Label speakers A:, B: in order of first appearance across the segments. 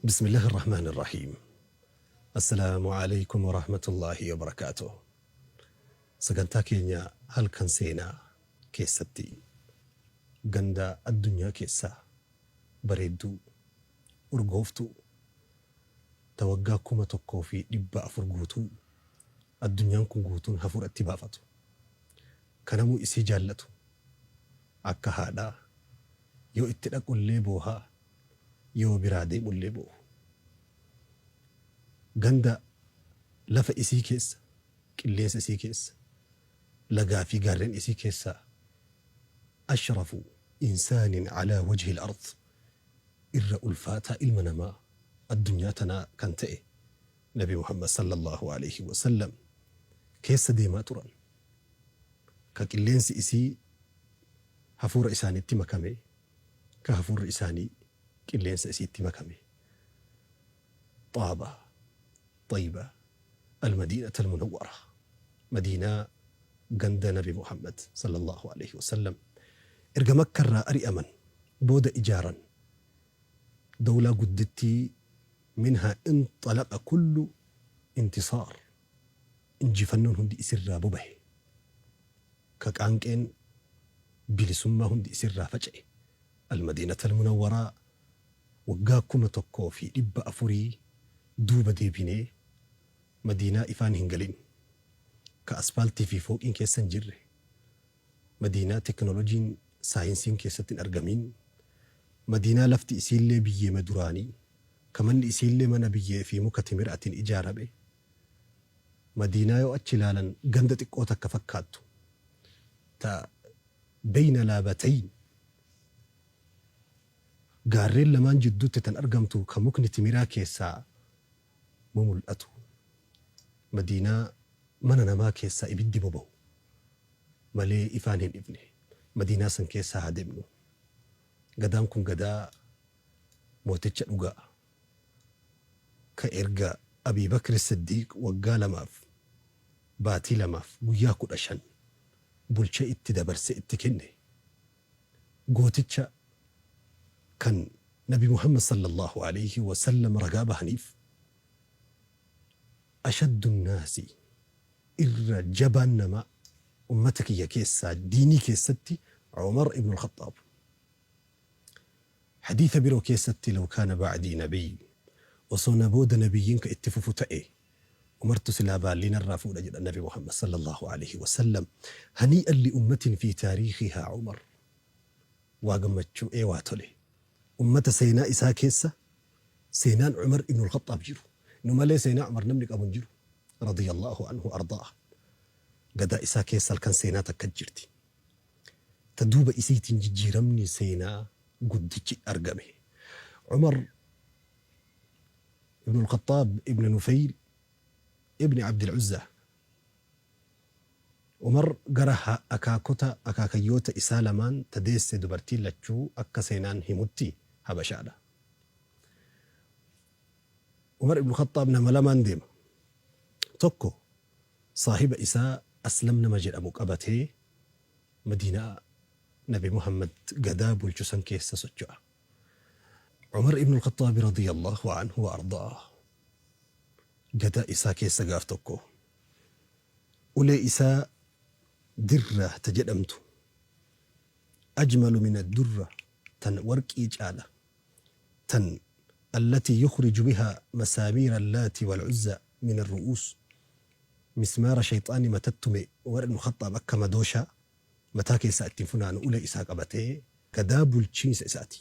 A: بسم الله الرحمن الرحيم. السلام عليكم ورحمة الله وبركاته. Sagantaa keenya halkan seenaa keessatti ganda addunyaa keessaa bareedduu, urgooftuu, ta waggaa 1400 guutuu addunyaan kun guutuun hafuura itti baafatu, ka namuu isii jaallatu, akka haadhaa yoo itti dhaqullee boohaa, yoo biraa deemullee boohu. Ganda lafa isii keessa, qilleensa isii keessa, lagaa fi gaarreen isii keessaa ashrafu insaanin alaa wajhil ard, irra ulfaataa ilma namaa addunyaa tanaa kan ta'e Nabi Muhammad sallallahu alaihi wasallam keessa deemaa turan. Ka qilleensi isii hafuura isaanitti makame, ka hafuurri isaanii qilleensa isiitti makame. Xaaba, Xayba, Almadiinata Almunawwara, Madiinaa ganda Nabi Muhammad sallallahu alaihi wasallam erga Makkarraa ari'aman booda ijaaran, dawlaa guddittii minhaa inxalaqa kullu intisaar, injifannoon hundi isirraa bobahe, ka qaanqeen bilisummaa hundi isirraa faca'e, Almadiinata Almunawwaraa. Waggaa 1400 duuba deebinee Madiinaa ifaan hin galin, ka aspaaltii fi fooqiin keessa hin jirre, Madiinaa teknolojiin saayinsiin keessatti hin argamin, Madiinaa lafti isiillee biyyeema duraanii, ka manni isiillee mana biyyee fi muka timiraatiin ijaarame, Madiinaa yoo achi laalan ganda xiqqoo takka fakkaattu, ta beyna laabatayn, gaarreen lamaan jidduutti tan argamtu, ka mukni timiraa keessaa mumul'atu, Madiinaa mana namaa keessaa ibiddi bobahu malee ifaan hin ifne, Madiinaa san keessaa haa deemnu. Gadaan kun gadaa mooticha dhugaa, ka erga Abii Bakri Siddiiq waggaa 2f baatii 2f guyyaa 15 bulchee itti dabarsee itti kenne, gooticha kan Nabi Muhammad sallallahu alayhi wa sallam ragaa bahaniif ashaddu nnaasi, irra jabaan namaa ummata kiyya keessaa diinii keessatti Umar ibn al-Khaxxaab. Hadiisa biroo keessatti law kaana ba'dii nabiy, osoo na booda nabiyyiin ka itti fufu ta'e, Umartu silaa baallii narraa fuudha jedhan Nabi Muhammad sallallahu aleyhi wa sallam. Hanii'an li ummatin fi taariikhihaa Umar. Waa gammachuu ee waa tole. Ummata seenaa isaa keessa seenaan Umar ibnul Khaxxaab jiru. Nu malee seenaa Umar namni qabu hin jiru. Radiyallahu anhu ardaah. Gadaa isaa keessa halkan seenaa takka jirti. Ta duuba isiitiin jijjiiramni seenaa guddichi argame. Umar Ibn al-Khaxxaab Ibn Nufayl Ibn Abd al-Uzza. Umar gara akaakota akaakayyoota isaa lamaan ta deesse dubartiin lachuu akka seenaan himutti Habashaadha. Umar Ibn Khaxxaab nama lamaan deema. Tokko saahiba isaa Aslam nama jedhamu qabatee Madiinaa Nabi Muhammad gadaa bulchu san keessa socho'a. Umar ibn al-Khaxxaabi radiyallahu anhu wa ardaah gadaa isaa keessa gaaf tokko ulee isaa dirra ta jedhamtu, ajmalu min ad-durra, tan warqii caala, tan allatii yukhriju bihaa masaamiira al-laati wal-uzza min ar-ru'uus, mismaara shayxaanni matatti tume Umar ibn al-Khaxxaab akka madooshaa mataa keessaa ittiin funaanu ulee isaa qabatee gadaa bulchiinsa isaati.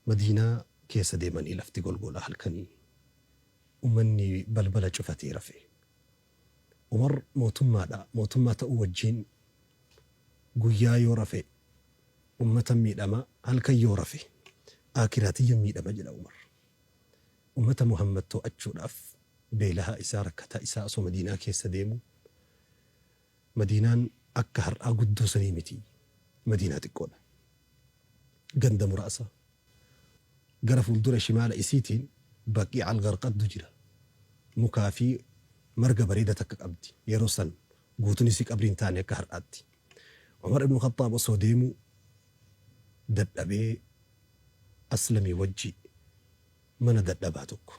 A: Madiinaa keessa deemanii lafti golgolaa halkanii ummanni balbala cufatee rafe. Umar mootummaadha, mootummaa ta'uu wajjiin guyyaa yoo rafe ummatan miidhama, halkan yoo rafe aakiraa tiyyan miidhama jedha Umar. Ummata Muhammad too'achuudhaaf beelahaa isaa, rakkataa isaa osoo Madiinaa keessa deemu, Madiinaan akka har'aa guddoo sanii miti. Madiinaa xiqqoodha. Ganda muraasa. Gara fuuldura shimaala isiitiin Baqii'a al-Gharqaddu jira. Mukaa fi marga bareeda takka qabdi. Yeroo san guutuun isii qabrii hin taane akka har'aatti. Umar ibn Khaxxaab osoo deemuu dadhabee Aslamii wajji Mana dadhabaa tokko,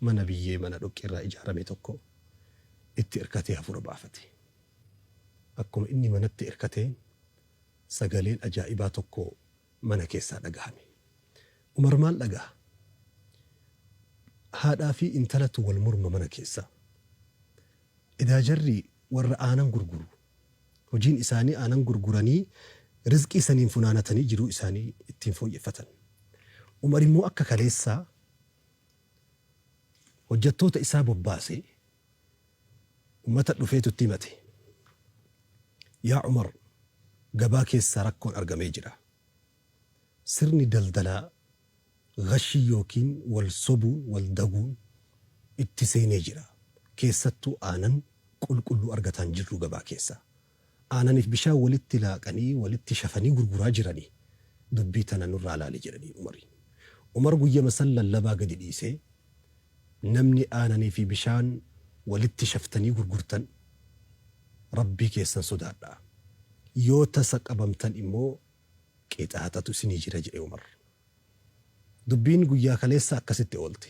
A: mana biyyee mana dhoqqeerraa ijaarame tokko itti irkatee hafuura baafate. Akkuma inni manatti irkateen sagaleen ajaa'ibaa tokko mana keessaa dhagahame. Umar maal dhagaha? Haadhaa fi intalatu wal morma mana keessaa. Edaa jarri warra aanan gurguru. Hojiin isaanii aanan gurguranii rizqii saniin funaanatanii jiruu isaanii ittiin fooyyeffatan. Umar immoo akka kaleessaa hojjattoota isaa bobbaasee ummata dhufeetu itti himate. Yaa Umar gabaa keessa rakkoon argamee jira. Sirni daldalaa ghashii yookiin wal sobuun, wal daguun itti seenee jira. Keessattuu aanan qulqulluu argataa hin jirru gabaa keessaa. Aananiif bishaan walitti laaqanii, walitti shafanii gurguraa jiranii. Dubbii tana nurraa laali jedhaniin Umariin. Umar guyyama san lallabaa gadi dhiisee, Namni aananii fi bishaan walitti shaftanii gurgurtan Rabbii keessan sodaadhaa. Yoo tasa qabamtan immoo qixaaxatu isinii jira jedhe Umar. Dubbiin guyyaa kaleessaa akkasitti oolte.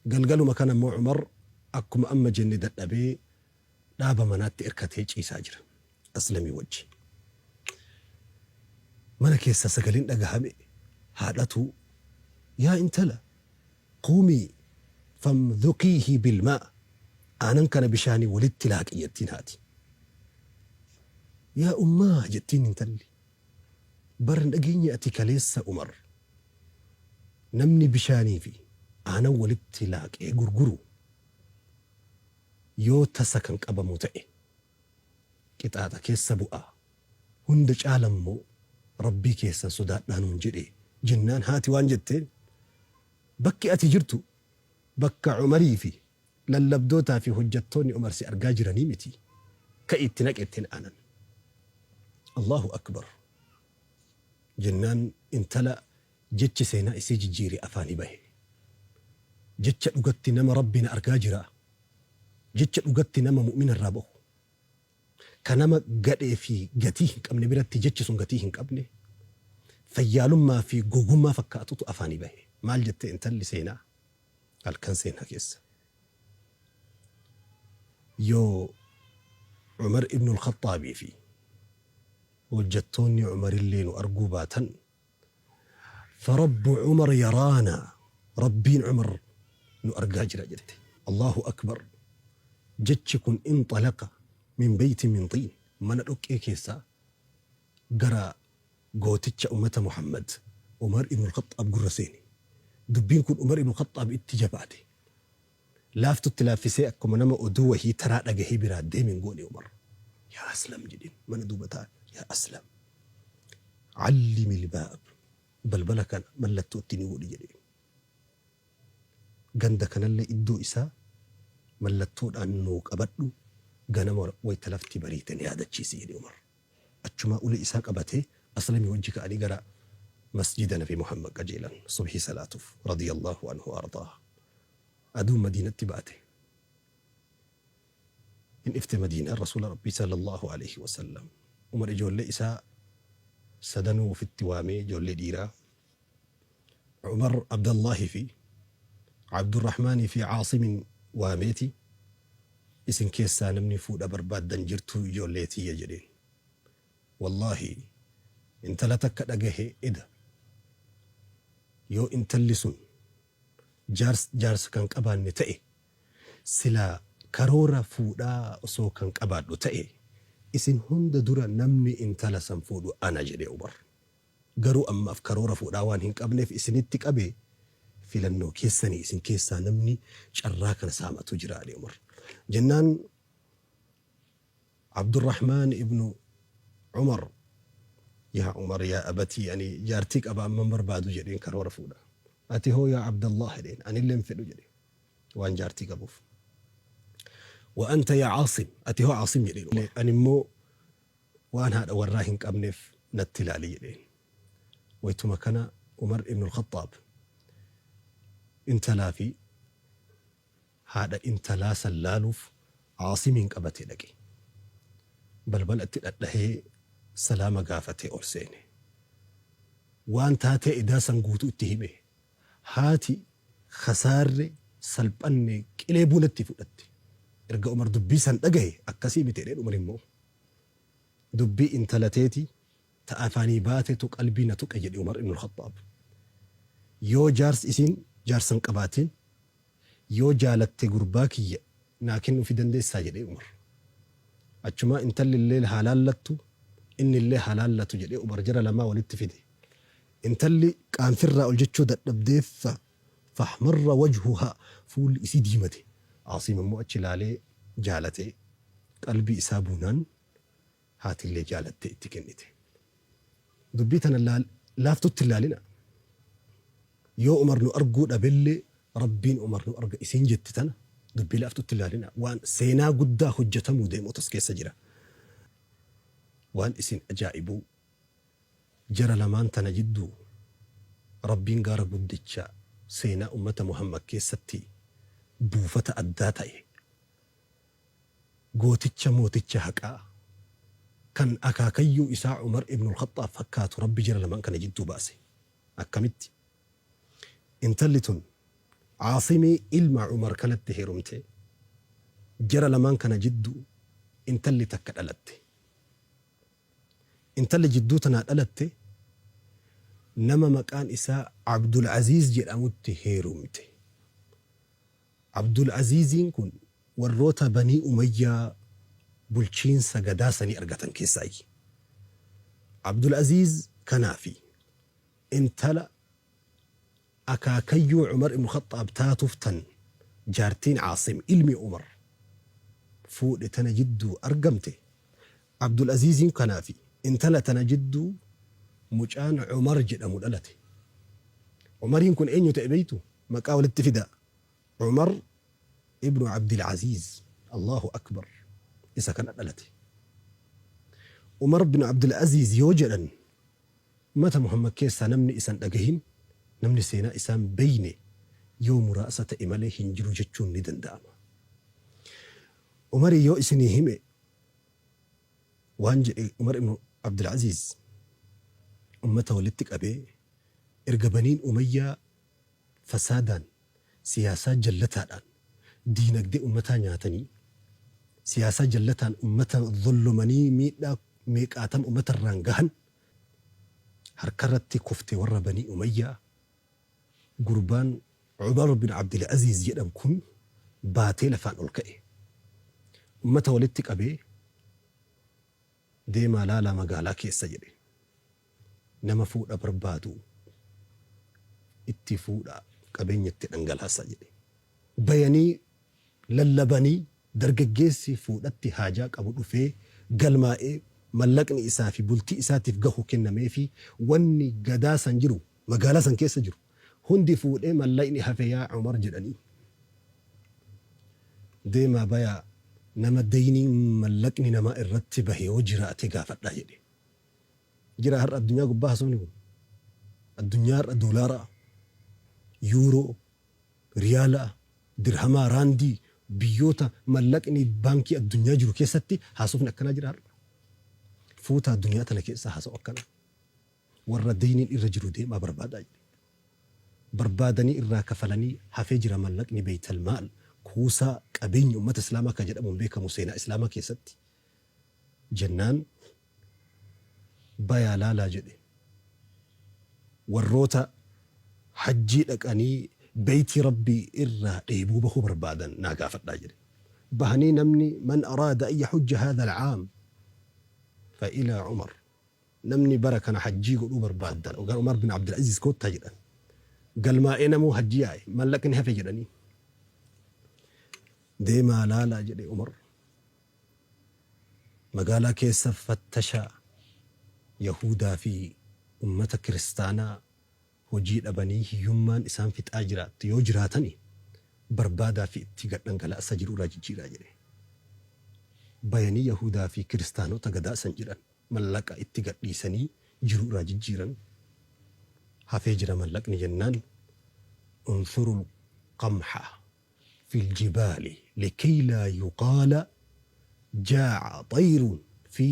A: Galgaluma kana immoo Umar akkuma amma jenne dadhabee dhaaba manaatti irkatee ciisaa jira. Aslamii wajji. Mana keessaa sagaleen dhagahame haadhatu yaa intala quumii famdhuqiihi bilmaa aanan kana bishaanii walitti laaqi jettiin haati. Yaa ummaa jettiin intalli. Bar hin dhageenye ati kaleessa Umar namni bishaanii fi aanan walitti laaqee gurguru yoo tasa kan qabamu ta'e qixaaxa keessa bu'a hunda caala immoo Rabbii keessan sodaadhaa nuun jedhe jennaan haati waan jetteen bakki ati jirtu bakka Umarii fi lallabdootaa fi hojjattoonni Umar si argaa jiranii miti ka'i itti naqi jetteen aanan. Allahu Akbar jennaan intala jechi seenaa isii jijjiire afaanii bahe. Jecha dhugatti nama Rabbi na argaa jira, jecha dhugatti nama mu'mina irraa bahu, ka nama gadhee fi gatii hin qabne biratti jechi sun gatii hin qabne, fayyaalummaa fi gogummaa fakkaatutu afaanii bahe. Maal jette intalli seenaa halkan seenaa keessa? Yoo Umar ibn al-Khaxxaabii fi hojjattoonni Umarillee nu arguu baatan, Farabbu Umar yaraanaa, Rabbiin Umar nu argaa jira jette. Allaahu Akbar! Jechi kun inxalaqa min beytin min xiin, mana dhoqqee keessaa gara gooticha ummata Muhammad, Umar ibn al-Khaxxaab gurra seene. Dubbiin kun Umar ibn al-Khaxxaab itti jabaate. Laaftutti laaffisee akkuma nama oduu wahii taraa dhagahee biraa deeme hin goone Umar. Yaa Aslam jedheen mana duuba taa'an. Yaa Aslam allimil baab balbala kana mallattoo itti ni godhi jedheen. Ganda kanallee iddoo isaa mallattoodhaan nuu qabadhu ganama wayta lafti bariite na yaadachiisi jedhe Umar. Achumaa ulee isaa qabatee Aslamii wajji ka'anii gara masjiida Nabi Muhammad qajeelan subhii salaatuuf radiyallahu anhu wa ardaah. Aduun Madiinatti baate. Hin ifte Madiinaan Rasuula Rabbii sallallahu aleyhi wa sallam. Umar ijoollee isaa sadanuu ofitti waamee ijoollee dhiiraa Umar Abdallahi fi Abdurrahmaanii fi Caasimin waameeti isin keessaa namni fuudha barbaaddan jirtuu ijoollee tiyya jedheen. Wallaahi intala takka dhagahe eda yoo intalli sun jaarsa kan qabaanne ta'e silaa karoora fuudhaa osoo kan qabaadhu ta'e isin hunda dura namni intala san fuudhu ana jedhe Umar. Garuu ammaaf karoora fuudhaa waan hin qabneef isinitti qabe filannoo keessani isin keessaa namni carraa kana saamatu jira jedhe Umar. Jennaan Abdurrahmaan ibnu Umar yaa Umar yaa abatii ani jaartii qaba amma hin barbaadu jedheen karoora fuudha. Ati hoo yaa Abdallah jedheen anillee hin fedhu jedhe waan jaartii qabuuf. Wa anta yaa Aasim ati hoo Aasim jedheen Umar. Ani immoo waan haadha warraa hin qabneef natti ilaali jedheen. Waytuma kana Umar ibn al-Khaxxaab intalaa fi haadha intalaa san laaluuf Aasimiin qabatee dhaqe. Balbala itti dhadhahee salaama gaafatee ol seene. Waan taatee edaa san guutuu itti hime. Haati Khasaarre, salphanne, qilee buunetti fudhatte. Erga Umar dubbii san dhagahe akkasii miti jedheen Umar immoo. Dubbii intala teeti ta afaanii baatetu qalbii na tuqe jedhe Umar ibnul Khaxxaab. Yoo jaarsi isiin jaarsa hin qabaatin yoo jaalatte gurbaa kiyya naa kennuufi dandeessaa jedhee Umar. Achumaa intallillee haa laallattu innillee haa laallatu jedhee Umar jara lamaa walitti fide. Intalli qaanfirraa ol jechuu dadhabdee fahmarra wajhuhaa fuulli isii diimate. Aasiim ammoo achi laalee jaalatee qalbii isaa buunaan haatillee jaalattee itti kennite. Dubbii tana laaftutti hin laalinaa. Yoo Umar nu arguu dhabellee Rabbiin Umar nu arga isiin jetti tana dubbii laaftutti hin laalinaa. Waan seenaa guddaa hojjatamuu deemutu as keessa jira. Waan isin ajaa'ibuu jara lamaan tana jidduu Rabbiin gaara guddicha seenaa ummata Muhammad keessatti buufata addaa ta'e gooticha mooticha haqaa kan akaakayyuu isaa Umar ibnul Khaxxaab fakkaatu Rabbi jara lamaan kana jidduu baase. Akkamitti? Intalli tun Aasimii ilma Umar kanatti heerumte. Jara lamaan kana jidduu intalli takka dhalatte. Intalli jidduu tanaa dhalatte nama maqaan isaa Abdul Aziiz jedhamutti heerumte. Abdul Aziiziin kun warroota Banii Umayyaa bulchiinsa gadaa sanii argatan keessaayyi. Abdul Aziiz kanaa fi intala akaakayyuu Umar ibn Khaxxaab taatuuf tan jaartiin Aasim ilmi Umar fuudhe tana jidduu argamte. Abdul Aziiziin kanaa fi intala tana jidduu mucaan Umar jedhamu dhalate. Umariin kun eenyu ta'e beektuu? Maqaa walitti fidaa. Umar ibnu Abdil Aziiz. Allaahu Akbar. Isa kana dhalate. Umar bin Abdil Aziiz yoo jedhan ummata Muhammad keessaa namni isa hin dhagahin, namni seenaa isaa hin beeyne yoo muraasa ta'e malee hin jiru jechuun ni danda'ama. Umarii yoo isinii hime waan jedhe Umar ibnu Abdil Aziiz ummata walitti qabee erga Baniin Umayyaa fasaadaan, siyaasaa jallataadhaan diinagdee ummataa nyaatanii, siyaasaa jallataan ummata zollomanii miidhaa meeqaatama ummatarraan gahan, harkarratti kufte warra Banii Umayyaa, gurbaan Umar bin Abdil Aziiz jedhan kun baatee lafaan ol ka'e. Ummata walitti qabee deemaa laalaa magaalaa keessa jedhe. Nama fuudha barbaadu itti fuudhaa qabeenya itti dhangalaasaa jedhe. Bayanii lallabanii dargaggeessi fuudhatti haajaa qabu dhufee galmaa'ee mallaqni isaa fi bultii isaatiif gahu kennameefii wanni gadaa san jiru magaalaa san keessa jiru hundi fuudhee mallayni hafe yaa Umar jedhanii. Deemaa bayaa nama deyniin mallaqni namaa irratti bahe yoo jiraate gaafadhaa jedhe. Jira har'a addunyaa gubbaa haasofni kun. Addunyaa har'a doolaara, yuuroo, riyaala, dirhamaa, raandii biyyoota mallaqni baankii addunyaa jiru keessatti haasofni akkanaa jira har'a. Fuuta addunyaa tana keessa haasa'u akkanaa. Warra deyniin irra jiru deemaa barbaadaa jedhe. Barbaadanii irraa kafalanii hafee jira mallaqni beeytal maal kuusaa qabeenya ummata islaamaa kan jedhamuun beekamu seenaa islaamaa keessatti. Jennaan bayaa laalaa jedhe. Warroota hajjii dhaqanii beeytii Rabbii irraa dheebuu bahuu barbaadan naa gaafadhaa jedhe. Bahanii namni man araada an yahujja haadha al-caam fa ilaa Umar. Namni bara kana hajjii godhuu barbaaddan gara Umar bin Abdul Aziz koottaa jedhan. Galmaa'ee namuu hajjii yaa'e mallaqni hafe jedhanii. Deemaa laalaa jedhe Umar. Magaalaa keessa fattashaa Yahuudaa fi ummata kiristaanaa hojii dhabanii hiyyummaan isaan fixaa jiraattu yoo jiraatani barbaadaa fi itti gad dhangalaasa jiru irraa jijjiiraa jedhe. Bayanii Yahuudaa fi kiristaanota gadaa san jiran mallaqa itti gad dhiisanii jiru irraa jijjiiran. Hafee jira mallaqni jennaan unthurul qamha fi ljibaali likay laa yuqaala jaa'a xayrun fi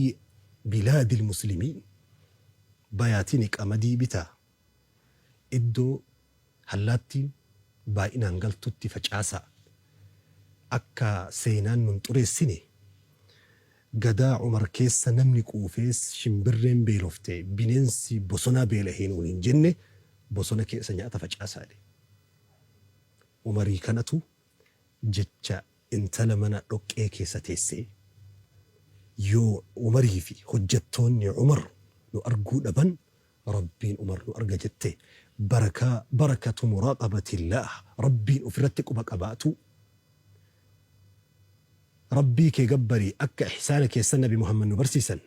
A: bilaadi lmuslimiin bayaatini qamadii bitaa iddoo hallaattiin baay'inaan galtutti facaasaa. Akka seenaan nun xureessine Gadaa Umar keessa namni quufees shimbirreen beelofte bineensi bosonaa beelahee nuun hin jenne bosona keessa nyaata facaasaa jedhe. Umarii kanatu jecha intala mana dhoqqee keessa teessee yoo Umarii fi hojjattoonni Umar nu arguu dhaban Rabbiin Umar nu arga jette barakaa barakatu muraaqabatillaah Rabbiin ofirratti quba qabaatuu Rabbii kee gabbari akka ihsaana keessa Nabi Muhammad nu barsiisan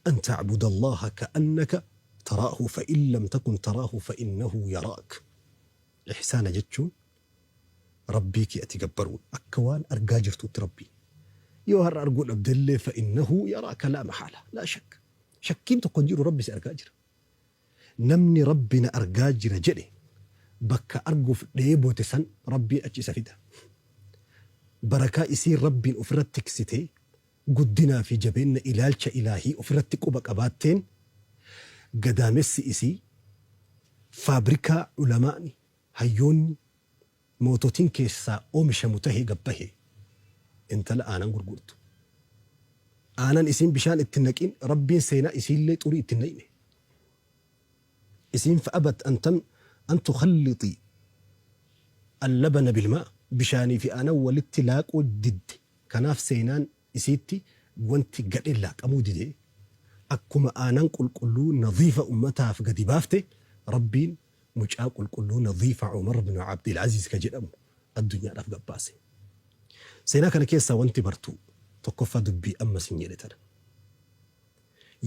A: an ta'budallaha ka'annaka taraahu fa in lam takun taraahu fa innahu yaraak ihsaana jechuun Rabbii kee ati gabbaruun akka waan argaa jirtuutti Rabbiin yoo har'a arguu dhabdellee fa innahu yaraaka laa mahaala laa shakka shakkiin tokko hin jiru Rabbi si argaa jira Namni Rabbi na argaa jira jedhe bakka arguuf dheebote san Rabbiin achi isa fida. Barakaa isiin Rabbiin ofirra tiksitee guddinaa fi jabeenna ilaalcha ilaahii ofirratti quba qabaatteen gadaamessi isii faabrikaa ulamaa'ni, hayyoonni, moototiin keessaa oomishamu tahee gad bahe. Intala aanan gurgurtu. Aanan isiin bishaan itti hin naqin Rabbiin seenaa isiillee xurii itti hin nayne. Isiin fa'abat an tam an tukhallixi al-labana bilmaa bishaanii fi aanan walitti laaquu didde. Kanaaf seenaan isiitti wanti gadheen laaqamuu dide. Akkuma aanan qulqulluu nadiifa ummataaf gadi baafte Rabbiin mucaa qulqulluu nadiifa Umar ibn Abdil Aziz ka jedhamu addunyaadhaaf gad baase. Seenaa kana keessaa wanti bartu tokkoffaa dubbii amma sin jedhe tana.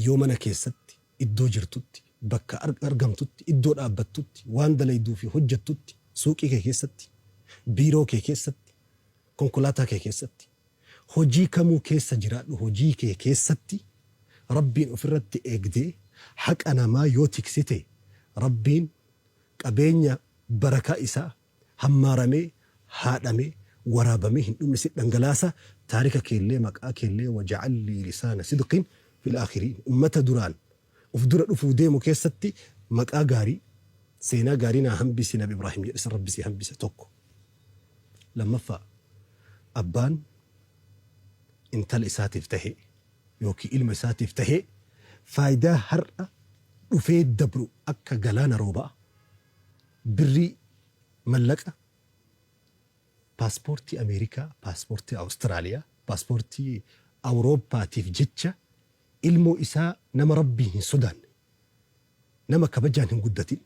A: Yoo mana keessatti, iddoo jirtutti, bakka argamtutti, iddoo dhaabbattutti, waan dalayduu fi hojjattutti, suuqii kee keessatti, biiroo kee keessatti, konkolaataa kee keessatti, hojii kamuu keessa jiraadhu hojii kee keessatti Rabbiin ofirratti eegdee haqa namaa yoo tiksite Rabbiin qabeenya barakaa isaa hammaaramee, haadhamee, waraabamee hin dhumne sitti dhangalaasa, taarika keellee, maqaa keellee waja'al lii lisaana sidqin fil aakhiriin ummata duraan uf dura dhufuu deemu keessatti maqaa gaarii, seenaa gaarii naa hambisi Nabi Ibraahim jedhe san Rabbi sii hambisa tokko. Lammaffaa abbaan intala isaatiif tahe yookiin ilma isaatiif tahe faayidaa har'a dhufee dabru akka galaana roobaa birrii mallaqa paaspoortii Ameerikaa, paaspoortii Awustiraaliyaa, paaspoortii Awurooppaatiif jecha ilmoo isaa nama Rabbiin hin sodaanne, nama kabajaan hin guddatin,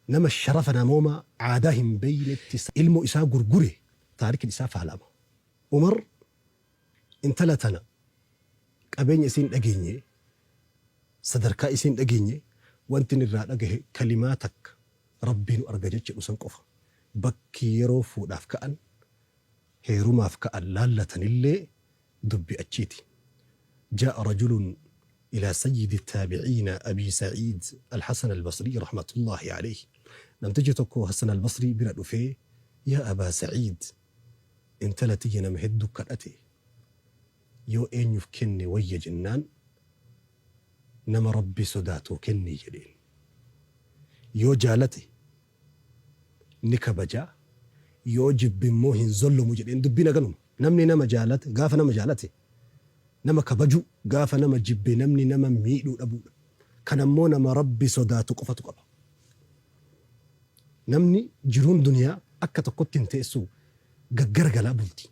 A: nama sharafa namoomaa aadaa hin beeynetti ilmoo isaa gurgure taarikni isaa faalama. Umar intala tana qabeenya isii hin dhageenye, sadarkaa isii hin dhageenye, wanti inni irraa dhagahe kalimaa takka Rabbii nu arga jecha jedhu san qofa. Bakki yeroo fuudhaaf ka'an, heerumaaf ka'an laallatanillee dubbi achiiti. Jaa'a rajulun ilaa sayyidi taabiciina Abii Sa'iid Alhasan Albasrii rahmatullaahi aleyhi. Namtichi tokko Hasan Albasrii bira dhufee yaa Abaa Sa'iid intala tiyya nama heddu kadhate yoo eenyuuf kenne wayya jennaan nama Rabbi sodaatuu kenni jedheen. Yoo jaalate ni kabaja, yoo jibbe immoo hin zollomu jedheen. Dubbiin haganuma. Namni nama jaalate gaafa nama jaalate nama kabajuu, gaafa nama jibbe namni nama miidhuu dhabuudha. Kana immoo nama Rabbi sodaatu qofatu qaba. Namni jiruun duniyaa akka tokkotti hin teessu gaggaragalaa bulti.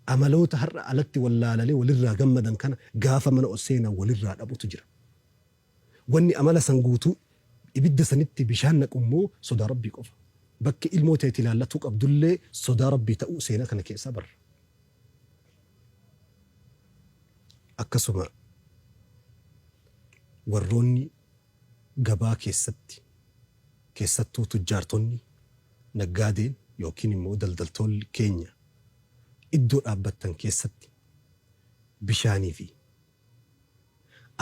A: Amaloota har'a alatti wallaalanii walirraa gammadan kana gaafa mana ol seenan walirraa dhabutu jira. Wanni amala san guutuu ibidda sanitti bishaan naqu immoo sodaa Rabbii qofa. Bakki ilmoo teeti ilaallatuu qabdullee sodaa Rabbii ta'uu seenaa kana keessaa barra. Akkasuma warroonni gabaa keessatti keessattuu tujjaartonni, naggaadeen yookiin immoo daldaltoolli keenya iddoo dhaabbattan keessatti bishaanii fi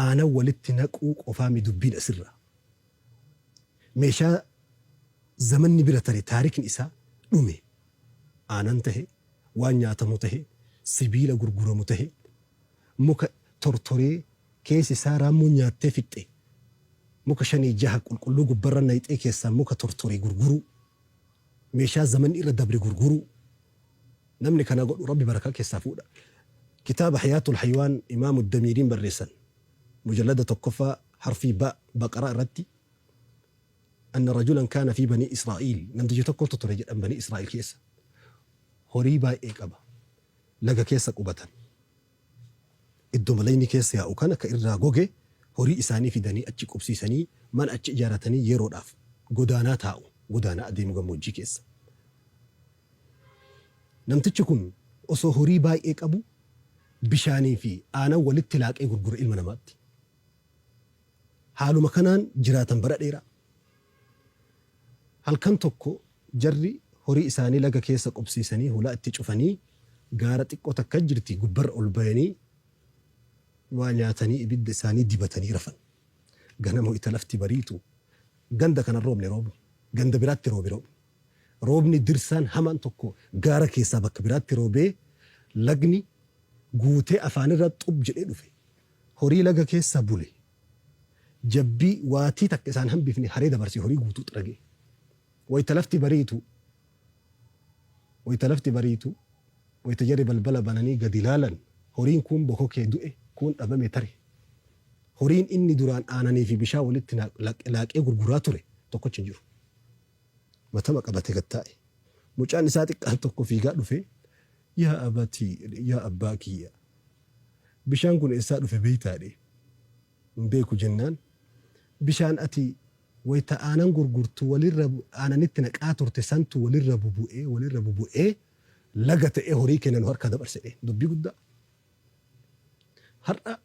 A: aanan walitti naquu qofaami dubbiin asirraa. Meeshaa zamanni bira tare taarikni isaa dhume aanan tahe, waan nyaatamu tahe, sibiila gurguramu tahe, muka tortoree keessi isaa raammoon nyaattee fixxe muka shanii jaha qulqulluu gubbarra nayxee keessaa muka tortore gurguruu. Meeshaa zamanni irra dabre gurguruu. Namni kana godhu Rabbi barakaa keessaa fuudha. Kitaaba Hayaatul Haywaan Imaamu Damiiriin barreessan mujallada 1ffaa harfii ba Baqaraa irratti Anna rajulan kaana fii banii Israa'iil namtichi tokkotu ture jedhan banii Israa'iil keessa horii baay'ee qaba. Laga keessa qubatan. Iddoma layni keessa yaa'u kana ka irraa goge horii isaanii fidanii achi qubsiisanii mana achi ijaaratanii yeroodhaaf godaanaa taa'u, godaanaa adeemu gammoojjii keessa. Namtichi kun osoo horii baay'ee qabu bishaanii fi aanan walitti laaqee gurgura ilma namaatti. Haaluma kanaan jiraatan bara dheeraa. Halkan tokko jarri horii isaanii laga keessa qubsiisanii hulaa itti cufanii gaara xiqqoo takka jirti gubbarra ol bayanii waa nyaatanii ibidda isaanii dibatanii rafan. Ganama wayta lafti bariitu ganda kana hin roobne roobni. Ganda biraatti roobe roobni. Roobni dirsaan hamaan tokko gaara keessaa bakka biraatti roobee lagni guutee afaanirra xub jedhee dhufe. Horii laga keessa bule. Jabbii waatii takka isaan hambifne haree dabarse horii guutuu xaragee. Wayta lafti bariitu Wayta lafti bariitu wayta jarri balbala bananii gadi laalan horiin kuun bokokee du'e kuun dhabame tare. Horiin inni duraan aananii fi bishaan walitti laaqee gurguraa ture tokkochi hin jiru. Matama qabate gad taa'e. Mucaan isaa xiqqaan tokko fiigaa dhufee Yaa abatii jedhe yaa abbaa kiyya bishaan kun eessaa dhufe beektaa jedhe. Hin beeku jennaan bishaan ati wayta aanan gurgurtu walirra aananitti naqaa turte santu walirra bubu'ee walirra bubu'ee laga ta'ee horii keenya nu harkaa dabarse jedheen. Dubbii guddaa. Har'a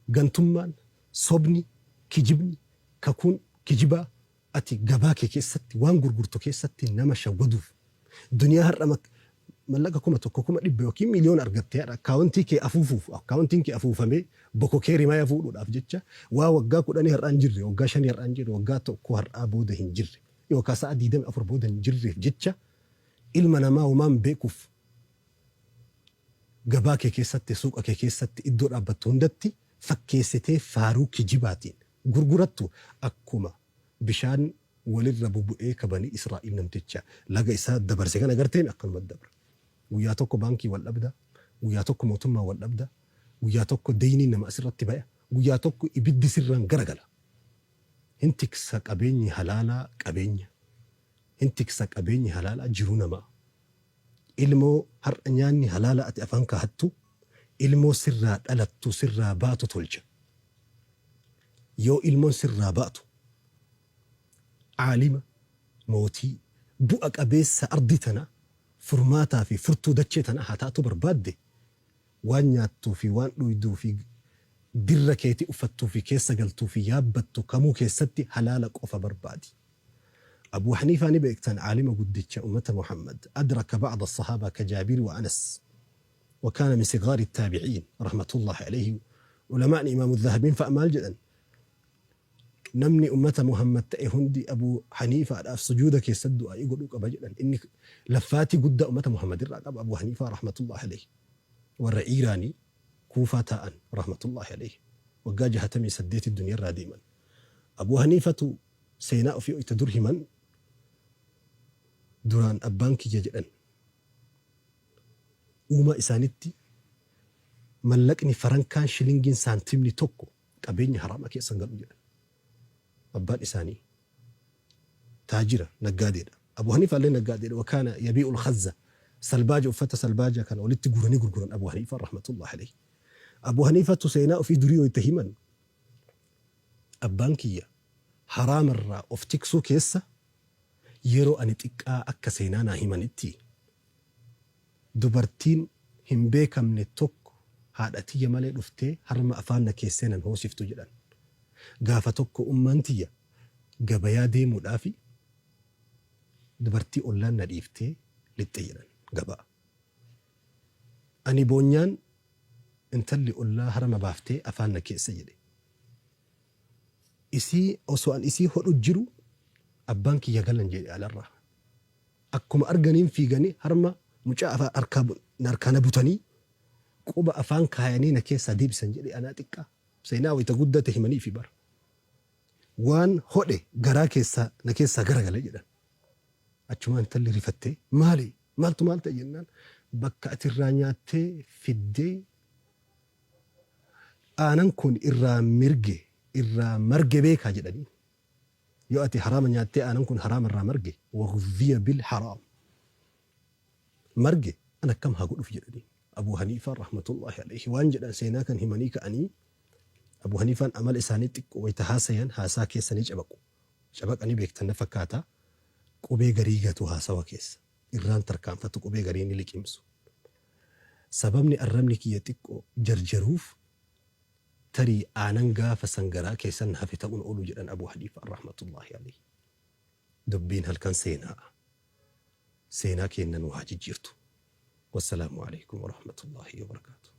A: gantummaan, sobni, kijibni, kakuun kijibaa Ati gabaa kee keessatti waan gurgurtu keessatti nama shawwaduuf duniyaa har'a mallaqa 1000 100,000 yookiin miiliyoona argattee har'a akkaawontii kee afuufuuf akkaawontiin kee afuufamee bokokee rimaya fuudhuudhaaf jecha waa waggaa kudhanii har'aa hin jirre waggaa shanii har'aa hin jirre waggaa tokko har'aa booda hin jirre yookaa sa'a 24 booda hin jirreef jecha ilma namaa homaan beekuuf gabaa kee keessatti suuqa kee keessatti iddoo dhaabbattu hundatti fakkeessitee faaruu kijibaatiin gurgurattu akkuma bishaan walirra bubu'ee ka banii Israa'iil namticha laga isaa dabarse kana agarteemi akkanumatti dabra. Guyyaa tokko baankii wal dhabda, guyyaa tokko mootummaan wal dhabda, guyyaa tokko deyniin nama asirratti baya, guyyaa tokko ibiddi sirraan garagala. Hin tiksa qabeenyi halaalaa qabeenya. Hin tiksa qabeenyi halaalaa jiruu namaa. Ilmoo har'a nyaanni halaala ati afaan kaahattu ilmoo sirraa dhalattu sirraa baatu tolcha. Yoo ilmoon sirraa baatu aalima, mootii, bu'a qabeessa ardii tanaa, furmaataa fi furtuu dachee tanaa haa taatuu barbaadde, waan nyaattuu fi waan dhuyduu fi dirra keetii uffattuu fi keessa galtuu fi yaabbattu kamuu keessatti halaala qofa barbaadi. Abuu Haniifaa ni beektan aalima guddicha ummata Muhammad, adraka ba'da as-sahaabaa ka Jaabir wa Anas. Wa kaana min sigaari attaabi'iin rahmatullaahi aleyhi Ulamaa'ni Imaamu Zahabiin fa'a maal jedhan? Namni ummata Muhammad ta'e hundi Abuu Haniifaadhaaf sujuuda keessatti du'aa'ii godhuu qaba jedhan. Inni laffaatii guddaa ummata Muhammad irraa qaba Abuu Haniifaa rahmatullaahi aleyhi. Warra Iiraanii Kuufaa taa'an rahmatullaahi aleyhi. Waggaa 68 duniyarraa deeman. Abuu Haniifatu seenaa ofii itti dur himan duraan abbaan kiyya jedhan. Uumaa isaanitti mallaqni farankaan shilingiin saantimni tokko qabeenya haraama keessa hin galu jedhan. Abbaan isaanii taajira, naggaadeedha. Abu Haniifaa illee naggaadeedha. Wa kaana yabii'ul khazza. Salbaaja uffata salbaaja kana walitti guuranii gurguran Abu Haniifaa rahmatullahi alayhi. Abu Haniifatu seenaa ofii durii wayita himan abbaan kiyya haraamarraa of tiksuu keessa Yeroo ani xiqqaa akka seenaa naa himanitti dubartiin hin beekamne tokko haadha tiyya malee dhuftee harma afaan na keessee nan hoosiftu jedhan. Gaafa tokko ummaan tiyya gabayaa deemuudhaafi dubartii ollaan na dhiiftee lixxe jedhan gabaa. Ani boonyaan intalli ollaa harma baaftee afaan na keesse jedhe. Isii osoo an isii hodhu jiru abbaan kiyya galan jedhe alarraa. Akkuma arganiin fiiganii harma mucaa afaan harkaa harkaa na butanii quba afaan kaayanii na keessaa deebisan jedhe anaa xiqqaa. Seenaa wayita guddate himaniifi bar. Waan hodhe garaa keessaa na keessaa garagale jedhan. Achumaa intalli rifattee maali maaltu maal ta'e jennaan bakka ati irraa nyaattee fiddee aanan kun irraa mirge irraa marge beekaa jedhanii. Yoo ati haraama nyaattee aanan kun haraama irraa marge waghudhiya bil haraam marge an akkam haa godhuuf jedhanii. Abuu Haniifaan rahmatullaahi alayhi waan jedhan seenaa kan himanii ka'anii Abuu Haniifaan amala isaanii xiqqoo wayta haasayan haasaa keessa ni cabaqu. Cabaqa ni beektan na fakkaata. Qubee garii gatu haasawa keessa. Irraan tarkaanfatu qubee garii ni liqimsu. Sababni arrabni kiyya xiqqo jarjaruuf tarii aanan gaafa san garaa keessan na hafe ta'uun oolu jedhan Abuu Haniifaan rahmatullaahi alayhi. Dubbiin halkan seenaa'a. Seenaa keenna nuu haa jijjiirtu. Wassalaamu aleykum warahmatullaahi wabarakaatuh.